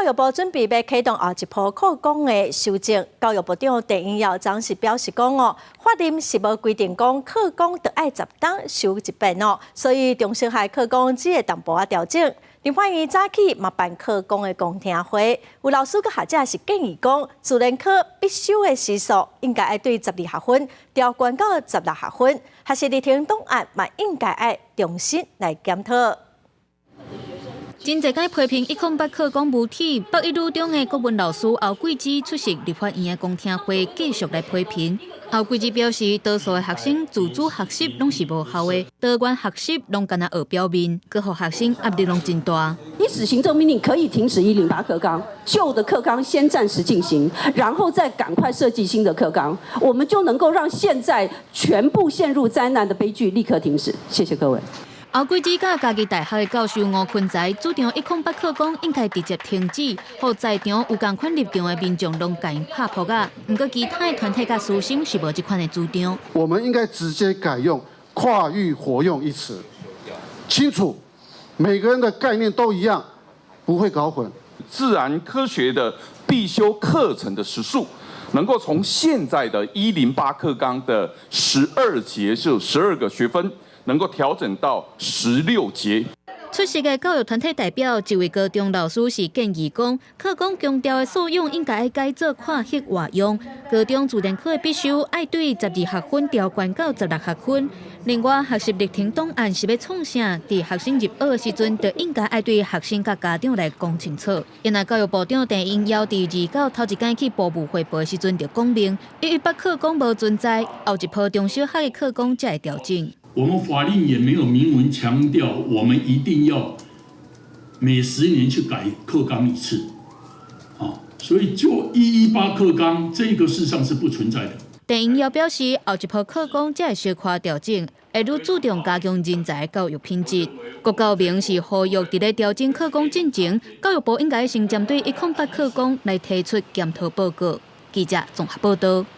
教育部準備欲啟動後一波課綱的修正。教育部長鄧英耀昨時表示講哦，法令是無規定講課綱著愛10冬修一遍哦，所以中小學課綱只會淡薄仔調整。立法院早起嘛辦課綱的公聽會，有老師佮學者是建議講，自然科必修的時數應該愛對12學分調懸到16學分，學習歷程檔案嘛應該愛重新來檢討。真濟擺批評108課綱無體，北一女中的國文老師歐桂芝出席立法院的公聽會，繼續來批評。歐桂芝表示，多數的學生自主學習攏是無效的，多元學習攏干焦學表面，閣予學生壓力攏真大。一紙行政命令可以停止108課綱，舊的課綱先暫時進行，然後再趕快設計新的課綱，我們就能夠讓現在全部陷入災難的悲劇立刻停止。謝謝各位。歐桂芝佮嘉義大學的教授吳坤才主張108課綱應該直接停止，予在場有仝款立場的民眾攏共𪜶拍噗仔。毋過其他的團體佮師生是無這款的主張。我們應該直接改用跨域活用一詞，清楚，每個人的概念都一樣，不會搞混。自然科學的必修課程的時數，能夠從現在的108課綱的12節，就12個學分，能夠調整到16節。出席的教育團體代表，一位高中老師是建議講，課綱強調的素養應該愛改做跨域活用。高中自然科的必修愛對12學分調懸到16學分。另外，學習歷程檔案是欲創啥？佇學生入學的時陣，就應該愛對學生佮家長來講清楚。原來教育部長鄧英耀佇29頭一擺去部務匯報的時陣，就講明118課綱無存在，後一波中小學的課綱才會調整。我們法令也沒有明文強調，我們一定要每10年去改課綱一次，啊，所以就一一八課綱這個事實上是不存在的。鄧英耀表示，後一波課綱才會小可調整，會愈注重加強人才教育品質。國教明是呼籲佇咧調整課綱進前，教育部應該先針對108課綱來提出檢討報告。記者綜合報道。